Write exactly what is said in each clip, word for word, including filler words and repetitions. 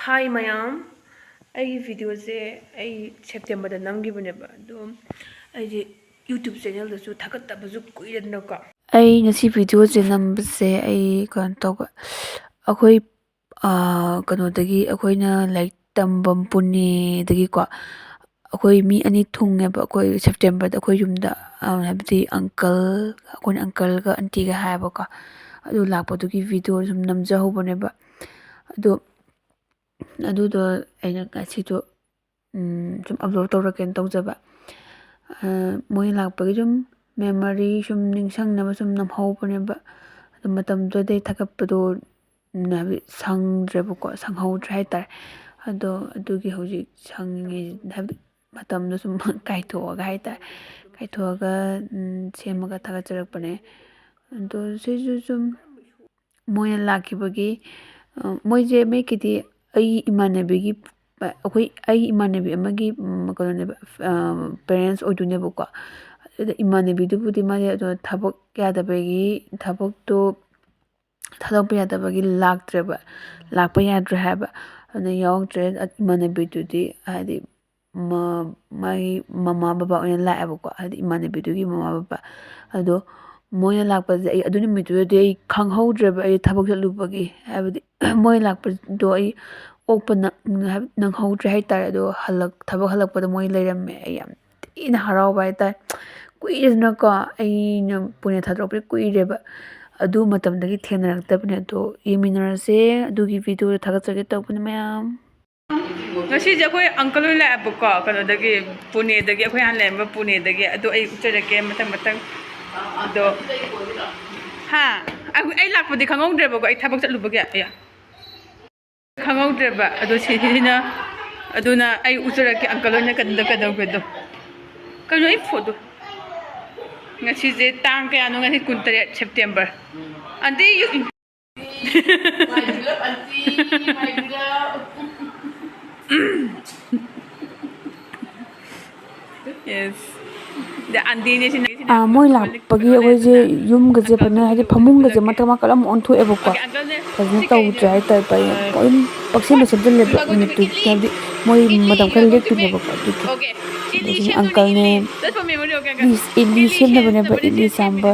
ꯍꯥꯏ ꯃꯌꯥꯝ, ꯑꯩꯒꯤ ꯚꯤꯗꯤꯑꯣꯁꯦ ꯑꯩ ꯁꯦꯞꯇꯦꯝꯕꯔꯗ ꯅꯝꯈꯤꯕꯅꯦꯕ, ꯑꯗꯣ ꯑꯩꯁꯦ YouTube ꯆꯦꯅꯦꯜꯗꯁꯨ ꯊꯥꯒꯠꯇꯕꯁꯨ ꯀꯨꯏꯔꯦꯗꯅꯀꯣ꯫ ꯑꯩ ꯉꯁꯤ ꯚꯤꯗꯤꯑꯣꯁꯦ ꯅꯝꯕꯁꯦ ꯑꯩ ꯀꯩꯅꯣ ꯇꯧꯕ, ꯑꯩꯈꯣꯏ, ꯑꯥ, ꯀꯩꯅꯣꯗꯒꯤ, ꯑꯩꯈꯣꯏꯅ ꯂꯥꯏꯔꯤꯛ ꯇꯝꯐꯝ ꯄꯨꯅꯦꯗꯒꯤꯀꯣ, ꯑꯩꯈꯣꯏ ꯃꯤ ꯑꯅꯤ ꯊꯨꯡꯉꯦꯕ꯫ ꯑꯩꯈꯣꯏ ꯁꯦꯞꯇꯦꯝꯕꯔꯗ ꯑꯩꯈꯣꯏ ꯌꯨꯝꯗ, ꯑꯥ, ꯍꯥꯏꯕꯗꯤ ꯑꯪꯀꯜ, ꯑꯩꯈꯣꯏꯅ ꯑꯪꯀꯜꯒ ꯑꯟꯇꯤꯒ ꯍꯥꯏꯌꯦꯕꯀꯣ꯫ ꯑꯗꯨ ꯂꯥꯛꯄꯗꯨꯒꯤ ꯚꯤꯗꯤꯑꯣ ꯁꯨꯝ ꯅꯝꯖꯍꯧꯕꯅꯦꯕ꯫ ꯑꯗꯣ ꯑꯗꯨꯗꯣ ꯑꯩꯅ ꯉꯁꯤꯗꯣ, ꯎꯝ, ꯁꯨꯝ ꯑꯞꯂꯣꯗ ꯇꯧꯔꯛꯀꯦꯅ ꯇꯧꯖꯕ꯫ ꯑ, ꯃꯣꯏ ꯂꯥꯛꯄꯒꯤ ꯁꯨꯝ ꯃꯦꯃꯣꯔꯤ ꯁꯨꯝ ꯅꯤꯡꯁꯤꯡꯅꯕ ꯁꯨꯝ ꯅꯝꯍꯧꯕꯅꯦꯕ꯫ ꯑꯗꯣ ꯃꯇꯝꯗꯨꯗꯩ ꯊꯥꯒꯠꯄꯗꯣ, ꯎꯝ, ꯍꯥꯏꯕꯗꯤ ꯁꯪꯗ꯭ꯔꯦꯕꯀꯣ, ꯁꯪꯍꯧꯗ꯭ꯔꯦ ꯍꯥꯏꯇꯥꯔꯦ꯫ ꯑꯗꯣ ꯑꯗꯨꯒꯤ ꯍꯧꯖꯤꯛ ꯁꯪꯉꯤꯉꯩ, ꯍꯥꯏꯕꯗꯤ ꯃꯇꯝꯗꯣ ꯁꯨꯝ ꯀꯥꯏꯊꯣꯛꯑꯒ ꯍꯥꯏꯇꯥꯔꯦ, ꯀꯥꯏꯊꯣꯛꯑꯒ, ꯎꯝ, ꯁꯦꯝꯃꯒ ꯊꯥꯒꯠꯆꯔꯛꯄꯅꯦ꯫ ꯑꯗꯣ ꯁꯤꯁꯨ ꯁꯨꯝ ꯃꯣꯏꯅ ꯂꯥꯛꯈꯤꯕꯒꯤ, ꯑ, ꯃꯣꯏꯁꯦ ꯃꯌꯦꯛꯀꯤꯗꯤ ꯑꯩ ꯏꯃꯥꯟꯅꯕꯤꯒꯤ, ꯑꯩꯈꯣꯏ, ꯑꯩ ꯏꯃꯥꯟꯅꯕꯤ ꯑꯃꯒꯤ, ꯎꯝ, ꯀꯩꯅꯣꯅꯦꯕ, ꯑ, ꯄꯦꯔꯦꯟꯁ ꯑꯣꯏꯗꯣꯏꯅꯦꯕꯀꯣ꯫ ꯑꯗꯨꯗ ꯏꯃꯥꯟꯅꯕꯤꯗꯨꯕꯨꯗꯤ ꯃꯥꯁꯦ ꯑꯗꯣ ꯊꯕꯛ ꯌꯥꯗꯕꯒꯤ, ꯊꯕꯛꯇꯣ ꯊꯥꯗꯣꯛꯄ ꯌꯥꯗꯕꯒꯤ ꯂꯥꯛꯇ꯭ꯔꯦꯕ, ꯂꯥꯛꯄ ꯌꯥꯗ꯭ꯔꯦ ꯍꯥꯏꯕ꯫ ꯑꯗꯨꯅ ꯌꯥꯎꯔꯛꯇ꯭ꯔꯦ꯫ ꯏꯃꯥꯟꯅꯕꯤꯗꯨꯗꯤ ꯍꯥꯏꯗꯤ ꯃꯥ-, ꯃꯥꯒꯤ ꯃꯃꯥ ꯕꯕꯥ ꯑꯣꯏꯅ ꯂꯥꯛꯑꯦꯕꯀꯣ, ꯍꯥꯏꯗꯤ ꯏꯃꯥꯟꯅꯕꯤꯗꯨꯒꯤ ꯃꯃꯥ ꯕꯕꯥ꯫ ꯑꯗꯣ ꯃꯣꯏꯅ ꯂꯥꯛꯄꯁꯦ ꯑꯩ ꯑꯗꯨ ꯅꯨꯃꯤꯠꯇꯨꯗꯗꯤ ꯑꯩ ꯈꯪꯍꯧꯗ꯭ꯔꯦꯕ, ꯑꯩ ꯊꯕꯛ ꯆꯠꯂꯨꯕꯒꯤ꯫ ꯍꯥꯏꯕꯗꯤ ꯃꯣꯏ ꯂꯥꯛꯄꯗꯣ ꯑꯩ ꯑꯣꯛꯄ ꯅꯪ-, ꯍꯥꯏꯕꯗꯤ ꯅꯪꯍꯧꯗ꯭ꯔꯦ ꯍꯥꯏꯇꯥꯔꯦ꯫ ꯑꯗꯣ ꯍꯜꯂꯛ-, ꯊꯕꯛ ꯍꯜꯂꯛꯄꯗ ꯃꯣꯏ ꯂꯩꯔꯝꯃꯦ꯫ ꯑꯩ ꯌꯥꯝ ꯊꯤꯅ ꯍꯔꯥꯎꯕ ꯍꯥꯏꯇꯥꯔꯦ꯫ ꯀꯨꯏꯔꯦꯗꯅꯀꯣ, ꯑꯩꯅ ꯄꯨꯅꯦ ꯊꯥꯗꯣꯔꯛꯄꯗꯤ ꯀꯨꯏꯔꯦꯕ꯫ ꯑꯗꯨ ꯃꯇꯝꯗꯒꯤ ꯊꯦꯡꯅꯔꯛꯇꯕꯅꯦ꯫ ꯑꯗꯣ ꯌꯦꯡꯃꯤꯟꯅꯔꯁꯦ꯫ ꯑꯗꯨꯒꯤ ꯚꯤꯗꯤꯑꯣꯗꯣ ꯊꯥꯒꯠꯆꯒꯦ ꯇꯧꯕꯅꯦ ꯃꯌꯥꯝ꯫ ꯉꯁꯤꯁꯦ ꯑꯩꯈꯣꯏ ꯑꯪꯀꯜ ꯍꯣꯏ ꯂꯥꯛꯑꯦꯕꯀꯣ, ꯀꯩꯅꯣꯗꯒꯤ, ꯄꯨꯅꯦꯗꯒꯤ, ꯑꯩꯈꯣꯏ ꯍꯥꯟꯅ ꯂꯩꯔꯝꯕ ꯄꯨꯅꯦꯗꯒꯤ꯫ ꯑꯗꯣ ꯑꯩ ꯎꯠꯆꯔꯛꯀꯦ ꯃꯊꯪ ꯃꯊꯪ꯫ ꯑꯗꯣ, ꯍꯥ? ꯑꯩ, ꯑꯩ ꯂꯥꯛꯄꯗꯤ ꯈꯪꯍꯧꯗ꯭ꯔꯦꯕꯀꯣ, ꯑꯩ ꯊꯕꯛ ꯆꯠꯂꯨꯕꯒꯤ꯫ ꯑꯌꯥ꯫ ꯈꯪꯍꯧꯗ꯭ꯔꯦꯕ꯫ ꯑꯗꯣ ꯁꯤꯁꯤꯅ, ꯑꯗꯨꯅ ꯑꯩ ꯎꯠꯆꯔꯛꯀꯦ ꯑꯪꯀꯜ ꯍꯣꯏꯅ ꯀꯩꯅꯣꯗ ꯀꯩꯗꯧꯒꯦꯗꯣ꯫ ꯀꯩꯅꯣ ꯑꯩ ꯐꯣꯟꯗꯣ? ꯉꯁꯤꯁꯦ ꯇꯥꯡ ꯀꯌꯥꯅꯣ? ꯉꯁꯤ ꯀꯨꯟꯇꯔꯦꯠ ꯁꯦꯞꯇꯦꯝꯕꯔ꯫ Aunty, you, yes. ꯑꯥ, ꯃꯣꯏ ꯂꯥꯛꯄꯒꯤ ꯑꯩꯈꯣꯏꯁꯦ ꯌꯨꯝꯒꯁꯦ ꯐꯖꯅ, ꯍꯥꯏꯗꯤ ꯐꯃꯨꯡꯒꯁꯦ ꯃꯇꯠ ꯃꯀꯜ ꯑꯃ ꯑꯣꯟꯊꯣꯛꯑꯦꯕꯀꯣ꯫ ꯐꯖꯅ ꯇꯧꯗ꯭ꯔꯦ ꯍꯥꯏꯇꯥꯔꯦ꯫ ꯑꯗꯨꯝ ꯄꯪꯁꯦꯝꯗ ꯁꯦꯝꯖꯤꯜꯂꯦꯕ ꯅꯨꯃꯤꯠꯇꯨꯒꯤ, ꯍꯥꯏꯕꯗꯤ ꯃꯣꯏ ꯃꯇꯝ ꯈꯔ ꯂꯦꯛꯇꯣꯏꯅꯦꯕꯀꯣ ꯑꯗꯨꯒꯤ꯫ ꯑꯗꯒꯤ ꯑꯪꯀꯜꯅꯦ, ꯏꯗꯂꯤ, ꯏꯗꯂꯤ ꯁꯦꯝꯅꯕꯅꯦꯕ, ꯏꯗꯂꯤ ꯆꯥꯝꯕ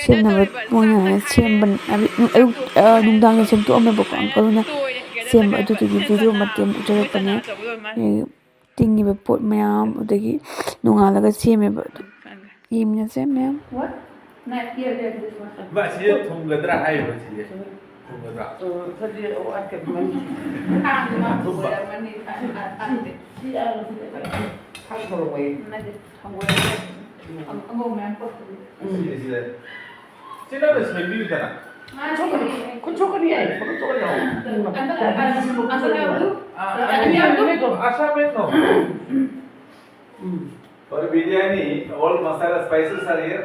ꯁꯦꯝꯅꯕ ꯃꯣꯏꯅ ꯍꯥꯏꯅ ꯁꯦꯝꯕ, ꯍꯥꯏꯕꯗꯤ ꯑꯌꯨꯛ, ꯑ, ꯅꯨꯡꯗꯥꯡꯗ ꯁꯦꯝꯗꯣꯛꯑꯝꯃꯦꯕꯀꯣ ꯑꯪꯀꯜꯅ ꯁꯦꯝꯕ, ꯑꯗꯨꯗꯨꯒꯤ ꯚꯤꯗꯤꯑꯣ ꯃꯇꯦꯛ ꯑꯃ ꯎꯠꯆꯔꯛꯄꯅꯦ꯫ ꯑꯦ, ꯇꯤꯡꯉꯤꯕ ꯄꯣꯠ ꯃꯌꯥꯝ, ꯑꯗꯒꯤ ꯅꯣꯡꯉꯥꯜꯂꯒ ꯁꯦꯝꯃꯦꯕ꯫ ꯑꯗꯨ ꯌꯦꯡꯃꯤꯟꯅꯁꯦ ꯃꯌꯥꯝ꯫ ꯚꯥꯏ, ꯁꯤꯁꯦ ꯊꯨꯝꯒꯗ꯭ꯔꯥ ꯍꯥꯏꯔꯤꯕ ꯁꯤꯁꯦ? ꯊꯨꯝꯒꯗ꯭ꯔꯥ? ꯁꯤꯗ, ꯁꯤꯗ꯫ ꯁꯤ ꯅꯪꯅ ꯁꯦꯝꯕꯤꯌꯨꯗꯅ꯫ ꯈꯨꯠ ꯁꯣꯛꯀꯅꯤ, ꯈꯨꯠ ꯁꯣꯛꯀꯅꯤ ꯍꯥꯏ, ꯈꯨꯠ ꯁꯣꯛꯀꯅꯤ ꯍꯥꯏ꯫ ꯑꯁꯥꯃꯦꯟꯅꯣ꯫ ꯎꯝ꯫ For biryani, all masala spices are here.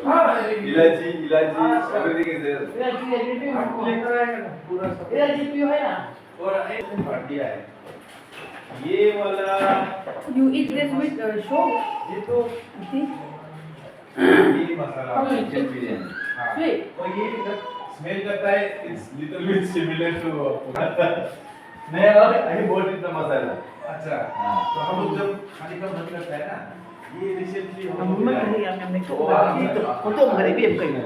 हाँ, इलायची, इलायची, everything is there। इलायची, everything। आपको लेकर आएगा ना, पूरा सब। इलायची पियो है ना? और एक पार्टी आए। ये वाला। You eat this with, uh, show? ये तो ये मसाला chicken बिरयानी। हाँ। Sweet। और ये जब smell करता है, it's little bit similar to नहीं, अभी, अभी बहुत इतना मसाला। अच्छा। हाँ। तो हम लोग जब खाने का मन करता है ना, ये recently हम लोग ꯃꯃꯜ ꯈꯔ ꯌꯥꯝ ꯌꯥꯝ ꯂꯩꯊꯣꯛꯑꯒ ꯈꯣꯠꯇꯣꯛꯑꯒ ꯂꯩꯕ ꯌꯥꯝ ꯀꯩꯅꯣ꯫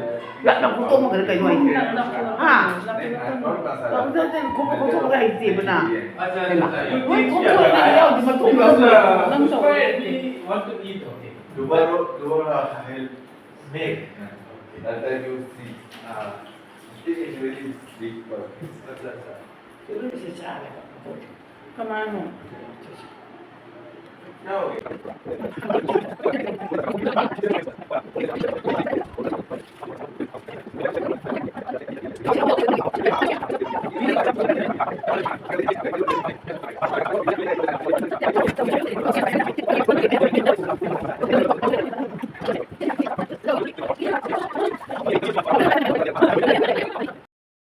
ꯌꯥꯝ ꯌꯥꯝ ꯈꯣꯠꯇꯣꯛꯑꯒ ꯀꯩꯅꯣ ꯍꯥꯏꯁꯦ? ꯍꯥ? ꯈꯣꯠꯇꯣꯛꯑꯒ ꯍꯥꯏꯁꯦꯕ ꯅꯪ꯫ अच्छा, अच्छा, अच्छा। ꯍꯣꯏ, ꯈꯣꯠꯇꯣꯛꯑꯒ ꯌꯥꯎꯗꯤ ꯃꯇꯣꯡ ꯌꯥꯎꯗꯦ꯫ ꯅꯪ ꯇꯧ꯫ Tomorrow, tomorrow I will make. That time you see. It is very big one. अच्छा, अच्छा। ꯀꯃꯥꯏꯅꯣ?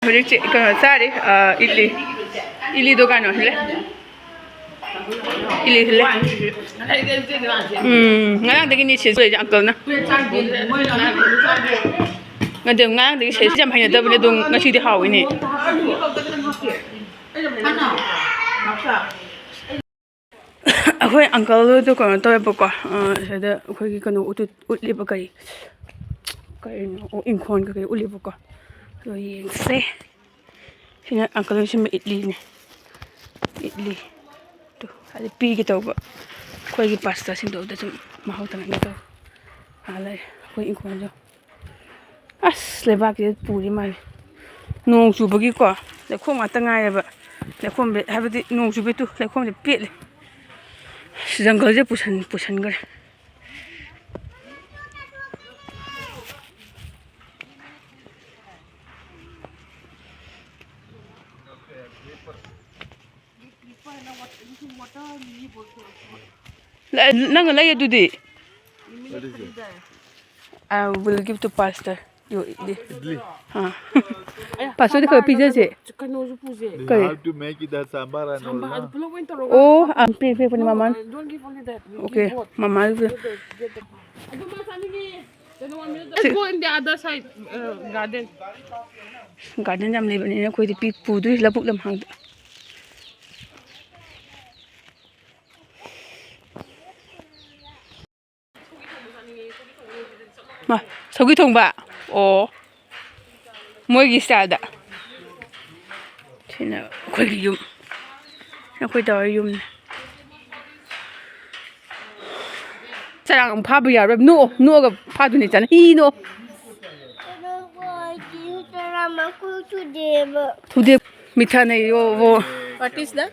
ꯍꯧꯖꯤꯛꯁꯦ ꯀꯩꯅꯣ ꯆꯥꯔꯤ, ꯑ, ꯏꯗꯂꯤ꯫ ꯏꯗꯂꯤꯗꯣ ꯀꯩꯅꯣ ꯍꯦꯜꯂꯦ꯫ ꯏꯜꯂꯤ, ꯏꯜꯂꯤ꯫ ꯎꯝ, ꯉꯔꯥꯡꯗꯒꯤꯅꯤ ꯁꯦ ꯂꯩꯁꯦ ꯑꯪꯀꯜꯅ꯫ ꯑꯗꯨ ꯉꯔꯥꯡꯗꯒꯤ ꯁꯦ ꯌꯥꯝ ꯍꯩꯅꯗꯕꯅꯦ, ꯑꯗꯨꯝ ꯉꯁꯤꯗꯤ ꯍꯥꯎꯋꯤꯅꯦ꯫ ꯑꯩꯈꯣꯏ ꯑꯪꯀꯜ ꯍꯣꯏꯗꯣ ꯀꯩꯅꯣ ꯇꯧꯋꯦꯕꯀꯣ, ꯑ, ꯁꯤꯗ ꯑꯩꯈꯣꯏꯒꯤ ꯀꯩꯅꯣ ꯎꯠꯂꯤ-, ꯎꯠꯂꯤꯕ ꯀꯔꯤ, ꯀꯔꯤꯅꯣ? ꯑꯣ, ꯏꯪꯈꯣꯜ ꯀꯩꯀꯩ ꯎꯠꯂꯤꯕꯀꯣ꯫ ꯑꯗꯣ ꯌꯦꯡꯁꯦ꯫ ꯁꯤꯅ ꯑꯪꯀꯜ ꯍꯣꯏ ꯁꯦꯝꯕ ꯏꯗꯂꯤꯅꯦ꯫ ꯏꯗꯂꯤ꯫ ꯇꯨ, ꯍꯥꯏꯗꯤ ꯄꯤꯒꯦ ꯇꯧꯕ꯫ ꯑꯩꯈꯣꯏꯒꯤ ꯄꯥꯁꯇꯔꯁꯤꯡꯗꯣ ꯑꯗꯨꯗ ꯁꯨꯝ ꯃꯍꯥꯎ ꯇꯪꯍꯟꯒꯦ ꯇꯧꯕ꯫ ꯑꯥ ꯂꯩꯔꯦ ꯑꯩꯈꯣꯏ ꯏꯪꯈꯣꯜꯁꯨ꯫ ꯑꯁ, ꯂꯩꯕꯥꯛꯁꯤꯗ ꯄꯨꯔꯤ ꯃꯥꯜꯂꯦ꯫ ꯅꯣꯡ ꯆꯨꯕꯒꯤꯀꯣ, ꯂꯩꯈꯣꯝ ꯉꯥꯛꯇ ꯉꯥꯏꯔꯦꯕ꯫ ꯂꯩꯈꯣꯝꯁꯦ, ꯍꯥꯏꯕꯗꯤ ꯅꯣꯡ ꯆꯨꯕꯩ ꯇꯨ, ꯂꯩꯈꯣꯝꯁꯦ ꯄꯦꯠꯂꯦ꯫ ꯖꯪꯒꯜꯁꯦ ꯄꯨꯁꯟ-, ꯄꯨꯁꯟꯈ꯭ꯔꯦ꯫ ꯅꯪꯅ ꯂꯩ ꯑꯗꯨꯗꯤ꯫ What is it? I will give to pastor. You eat this. Idli. ꯑꯥ꯫ ꯄꯥꯁꯇꯔꯗ ꯈꯔ ꯄꯤꯖꯁꯦ꯫ ꯀꯩꯅꯣꯁꯨ ꯄꯨꯁꯦ꯫ You ꯀꯔꯤ? Have to make it that sambar and all, sambar, ꯑꯗꯨ na? ꯄꯨꯂꯞ ꯑꯣꯏꯅ ꯇꯧꯔꯒ꯫ ꯑꯣ, ꯑꯥ, ꯄꯤꯔꯦ, ꯄꯤꯔꯛꯄꯅꯤ ꯃꯃꯥꯅ꯫ No, don't give only that. We, okay, give both. ꯃꯃꯥꯅ ꯄꯤꯔꯦ꯫ Get the, get the, ꯑꯗꯨ ꯃꯥ ꯆꯥꯅꯤꯡꯉꯦ꯫ Let's go in the other side, uh, garden. Garden ꯌꯥꯝ ꯂꯩꯕꯅꯤꯅ ꯑꯩꯈꯣꯏꯗꯤ ꯄꯤ-, ꯄꯨꯗꯣꯏ ꯂꯧꯕꯨꯛ ꯂꯝꯍꯥꯡꯗ꯫ ꯃꯥ, ꯁꯧꯒ꯭ꯔꯤ ꯊꯣꯡꯕ? ꯑꯣ, ꯃꯣꯏꯒꯤ ꯏꯁꯇꯥꯏꯜꯗ꯫ ꯁꯤꯅ ꯑꯩꯈꯣꯏꯒꯤ ꯌꯨꯝ, ꯑꯩꯈꯣꯏ ꯗꯥ ꯍꯣꯏ ꯌꯨꯝꯅꯤ꯫ ꯆꯔꯥꯡ ꯐꯥꯕ ꯌꯥꯔꯣꯏ꯫ ꯅꯣꯛꯑꯣ, ꯅꯣꯛꯑꯒ ꯐꯥꯗꯣꯏꯅꯦ ꯏꯆꯥꯅ꯫ ꯏ ꯅꯣꯛꯑꯣ꯫ ꯊꯨꯗꯦ, ꯃꯤꯊꯥꯅꯩ, ꯌꯣ, ꯋꯣ꯫ What is that?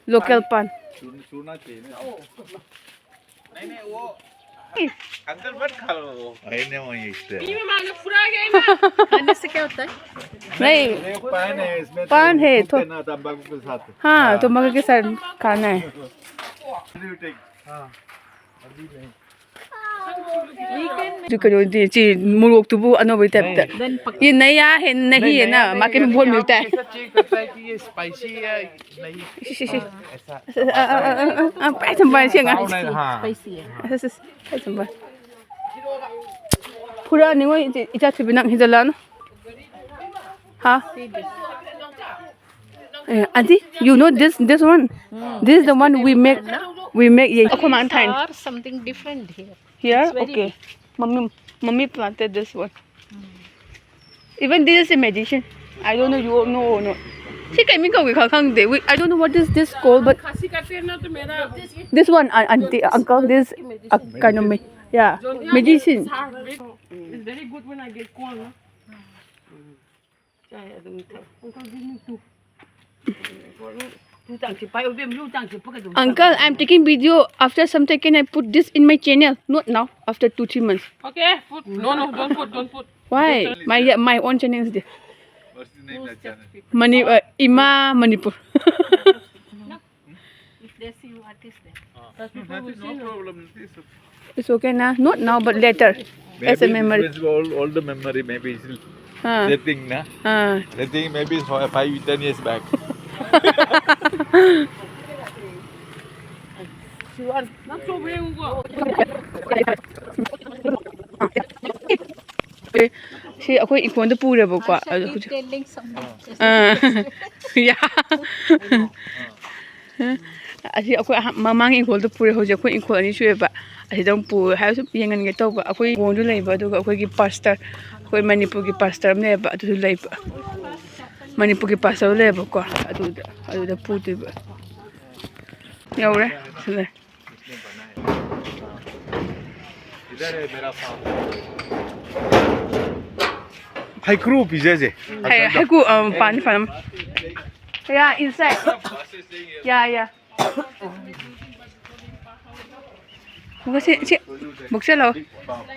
Local pan. नहीं, नहीं, वो अंकल मत खा लो। नहीं, नहीं, वहीं इधर। ये मैं मानो फुरा गया ना। खाने से क्या होता है? नहीं, ये पान है, इसमें तो पान है, थूकते तो ना तंबाकू के साथ। हाँ, हाँ। तंबाकू के साथ खाना है। What do you take? हाँ, अभी नहीं। ꯁꯤ ꯀꯩꯅꯣꯗꯤ, ꯁꯤ ꯃꯣꯔꯣꯛꯇꯨꯕꯨ ꯑꯅꯧꯕꯩ ꯇꯥꯏꯞꯇ꯫ ये नया है, नहीं है ना, मार्केट में बहुत मिलता है। कैसा चेक करता है कि ये स्पाइसी है या नहीं? ऐसा। ꯄꯥꯏ ꯊꯝꯕ ꯁꯦꯡꯉ꯫ ꯍꯥꯎꯅ, ꯍꯥ꯫ ꯄꯥꯏ ꯊꯝꯕ꯫ ꯐꯨꯔꯥꯅꯤꯉꯣ ꯏꯆꯥ ꯊꯣꯏꯕꯤ ꯅꯪ ꯍꯦꯟꯖꯜꯂꯛꯑꯅꯨ꯫ ꯍꯥ? Eh, Auntie, you know this, this one? This is the one we make, we make, yeah. ꯑꯩꯈꯣꯏ ꯃꯥꯅ ꯊꯥꯏꯅ꯫ Or something different here. Here? Okay. Mommy, mommy planted this one. Even this is a magician. I don't know you know or not. ꯁꯤ ꯀꯩ ꯃꯤꯡ ꯀꯧꯒꯦ ꯈꯪ ꯈꯪꯗꯦ꯫ We, I don't know what is this called, but this one, uh, auntie, uncle, this, uh, kind of, yeah, magician. It's very good when I get cold, no? Uncle, I'm taking video. After some time, can I put this in my channel? Not now. After two, three months. Okay, put. No, no, don't put, don't put. Why? My, yeah, my own channel is there. What's the name of that channel? Mani, uh, Ima Manipur. If they see what is there. Ah, no, nothing, no problem. It's okay. It's okay na? Not now, but later. As a memory. Maybe it will all, all the memory, maybe it's, हाँ। They think na? हाँ। They think maybe it's fi-, five, ten years back. ꯁꯤ ꯑꯩꯈꯣꯏ ꯏꯪꯈꯣꯜꯗ ꯄꯨꯔꯦꯕꯀꯣ꯫ ꯑꯗꯣ ꯍꯧꯖꯤꯛ ꯑꯥ꯫ ꯌꯥ꯫ ꯑꯁꯤ ꯑꯩꯈꯣꯏ ꯑꯍꯥꯟ-, ꯃꯃꯥꯡꯒꯤ ꯏꯪꯈꯣꯜꯗ ꯄꯨꯔꯦ꯫ ꯍꯧꯖꯤꯛ ꯑꯩꯈꯣꯏ ꯏꯪꯈꯣꯜ ꯑꯅꯤ ꯁꯨꯑꯦꯕ꯫ ꯑꯁꯤꯗ ꯑꯃꯨꯛ ꯄꯨ ꯍꯥꯏꯔ ꯁꯨꯝ ꯌꯦꯡꯍꯟꯒꯦ ꯇꯧꯕ꯫ ꯑꯩꯈꯣꯏ ꯏꯪꯈꯣꯜꯁꯨ ꯂꯩꯕ, ꯑꯗꯨꯒ ꯑꯩꯈꯣꯏꯒꯤ ꯄꯥꯁꯇꯔ, ꯑꯩꯈꯣꯏ ꯃꯅꯤꯄꯨꯔꯒꯤ ꯄꯥꯁꯇꯔ ꯑꯃ ꯂꯩꯌꯦꯕ, ꯑꯗꯨꯁꯨ ꯂꯩꯕ꯫ ꯃꯅꯤꯄꯨꯔꯒꯤ ꯄꯥꯁꯇꯔ ꯂꯩꯌꯦꯕꯀꯣ꯫ ꯑꯗꯨꯗ, ꯑꯗꯨꯗ ꯄꯨꯗꯣꯏꯕ꯫ ꯌꯧꯔꯦ꯫ ꯁꯤ ꯂꯩ꯫ ꯍꯩꯀ꯭ꯔꯨ ꯄꯤꯖꯁꯦ꯫ ꯍꯩ-, ꯍꯩꯀ꯭ꯔꯨ, ꯑ, ꯄꯥꯟꯗꯤ ꯄꯥꯜꯂꯝ-, yeah, inside. Yeah, yeah. ꯁꯤ, ꯁꯤ,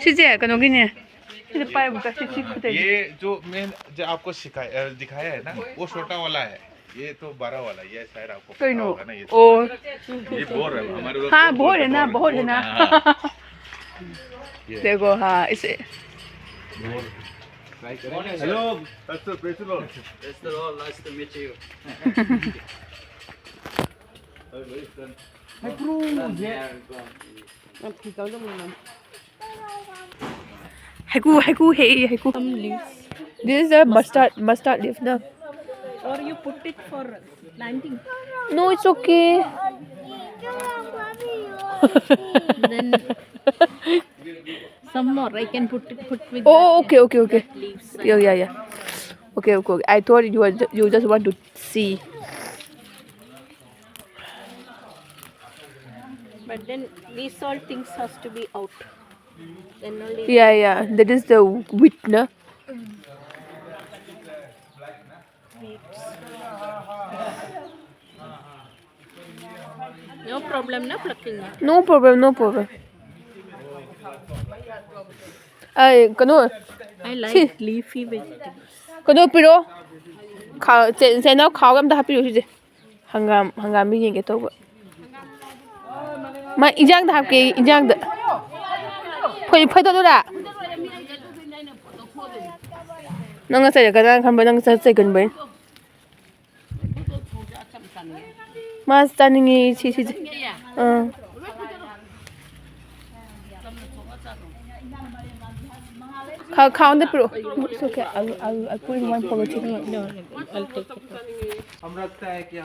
ꯁꯤꯁꯦ ꯀꯩꯅꯣꯒꯤꯅꯦ꯫ ꯁꯤꯗ ꯄꯥꯏꯕ ꯁꯤ, ꯁꯤ ꯈꯨꯗꯩꯁꯦ꯫ ये जो मैं, जो आपको सिखाया, अ, दिखाया है ना, वो छोटा वाला है। ये तो बड़ा वाला, ये शायद आपको पता ꯀꯩꯅꯣ? होगा ना, ये तो। ꯑꯣ꯫ ये बोर है, हमारे उधर हाँ, बोर बोर है ना, बोलते हैं, बोर है ना। हाँ। देखो, हाँ, इसे। Hello, Pastor, praise the Lord. Praise the Lord, nice to meet you. Haiku, haiku, hey, haiku. Some leaves. This is a mustard, mustard leaf, no? Or you put it for planting. No, it's okay. Then some more. I can put it, put with Oh, that okay, okay, okay. Leaves. Yeah, yeah, yeah. Okay, okay, okay. I thought you were ju- you just want to see. But then these all things has to be out. Then only Yeah, yeah. That is the wheat, no? No problem, na plucking. No problem, no problem. ꯑꯩ ꯀꯩꯅꯣ I like leafy vegetables. ꯀꯩꯅꯣ ꯄꯤꯔꯛꯑꯣ꯫ ꯈꯥ- ꯆꯦ- ꯆꯦꯅꯥꯎ ꯈꯥꯎꯒ ꯑꯝꯇ ꯍꯥꯞꯄꯤꯔꯛꯑꯣ ꯁꯤꯁꯦ꯫ ꯍꯪꯒꯥꯝ ꯍꯪꯒꯥꯝ ꯌꯦꯡꯒꯦ ꯇꯧꯕ꯫ ꯃꯥ ꯏꯟꯖꯥꯡꯗ ꯍꯥꯞꯀꯦ ꯏꯟꯖꯥꯡꯗ꯫ ꯐꯣꯏ- ꯐꯣꯏꯗꯠꯂꯨꯔꯥ? ꯅꯪ ꯉꯁꯥꯏ ꯀꯅꯥꯅ ꯈꯪꯕ ꯅꯪ ꯆꯠ ꯆꯩꯒꯟꯕꯩ꯫ ꯃꯥ ꯆꯥꯅꯤꯡꯉꯦ ꯁꯤ ꯁꯤꯁꯦ꯫ ꯑꯥ꯫ ꯈꯥ- ꯈꯥꯎꯗ ꯄꯤꯔꯛꯑꯣ꯫ It's okay. I'll, I'll, I'll put in one polythene. No, no, I'll take it.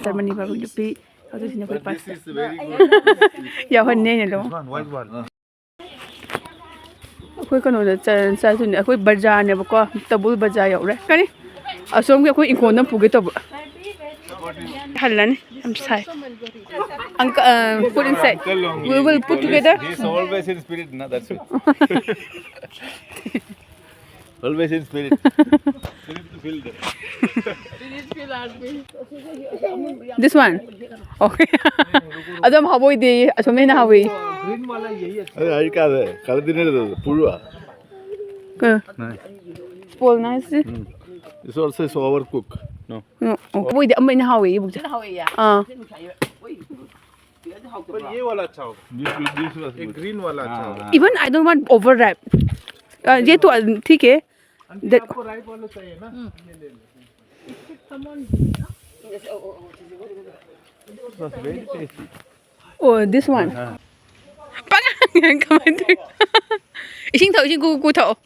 Germany ꯐꯥꯎꯕ ꯅꯨꯄꯤ ꯑꯗꯨꯁꯤꯅ ꯑꯩꯈꯣꯏ This pastor is very good. ꯌꯥꯎꯍꯟꯅꯦ ꯑꯩꯅ ꯑꯗꯨꯝ꯫ This one, white one. ꯑꯩꯈꯣꯏ ꯀꯩꯅꯣꯗ ꯆ- ꯆꯠꯇꯣꯏꯅꯦ꯫ ꯑꯩꯈꯣꯏ ꯕꯖꯥꯔꯅꯦꯕꯀꯣ, ꯇꯕꯨꯜ ꯕꯖꯥꯔ ꯌꯧꯔꯦ꯫ ꯀꯔꯤ? ꯑꯁꯣꯝꯒꯤ ꯑꯩꯈꯣꯏ ꯏꯪꯈꯣꯜꯗ ꯄꯨꯒꯦ ꯇꯧꯕ꯫ ꯍꯜꯂꯅꯤ꯫ ꯌꯥꯝ ꯁꯥꯏ꯫ Uncle, uh, put inside. We will put together. He's always in spirit, na? That's it. Always in spirit. Spirit filled. This one. Okay. ꯑꯗꯨꯝ ꯍꯥꯎꯕ ꯑꯣꯏꯗꯦ꯫ ꯑꯁꯣꯝꯅ ꯍꯦꯟꯅ ꯍꯥꯎꯋꯤ꯫ Green वाला यही अच्छा. अरे, आई क्या है? काले दिन है तो पूरा. ꯀ- नहीं. Spoil nice. Mm. It's also so overcook. No. ꯎꯝ, ꯑꯣ, ꯍꯥꯎꯕ ꯑꯣꯏꯗꯦ꯫ ꯑꯃ ꯑꯩꯅ ꯍꯥꯎꯋꯦ, ꯏꯕꯨꯛꯁꯦ꯫ ꯑꯥ꯫ पर ये वाला अच्छा होगा। This, this was एक good. ग्रीन वाला अच्छा हाँ, होगा। हाँ. Even I don't want over ripe. Uh, ये तो uh, ठीक है. आंटी, The- आपको राइप वाला चाहिए ना? ये ले लो. It was very tasty. Oh, this one. हाँ. Pag kamay. Ising to, ising kukuto.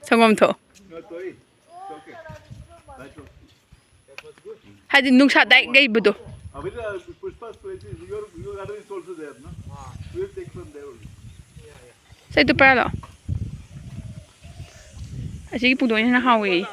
Sangom to. No, तो ही. It's okay. That's okay. Hadi nung sa dai gay budo. अभी तो पुष्पा's place is, your, your garden is also there, no? We'll take from there only. Sa ito pala. Asi pudo niya na hawi.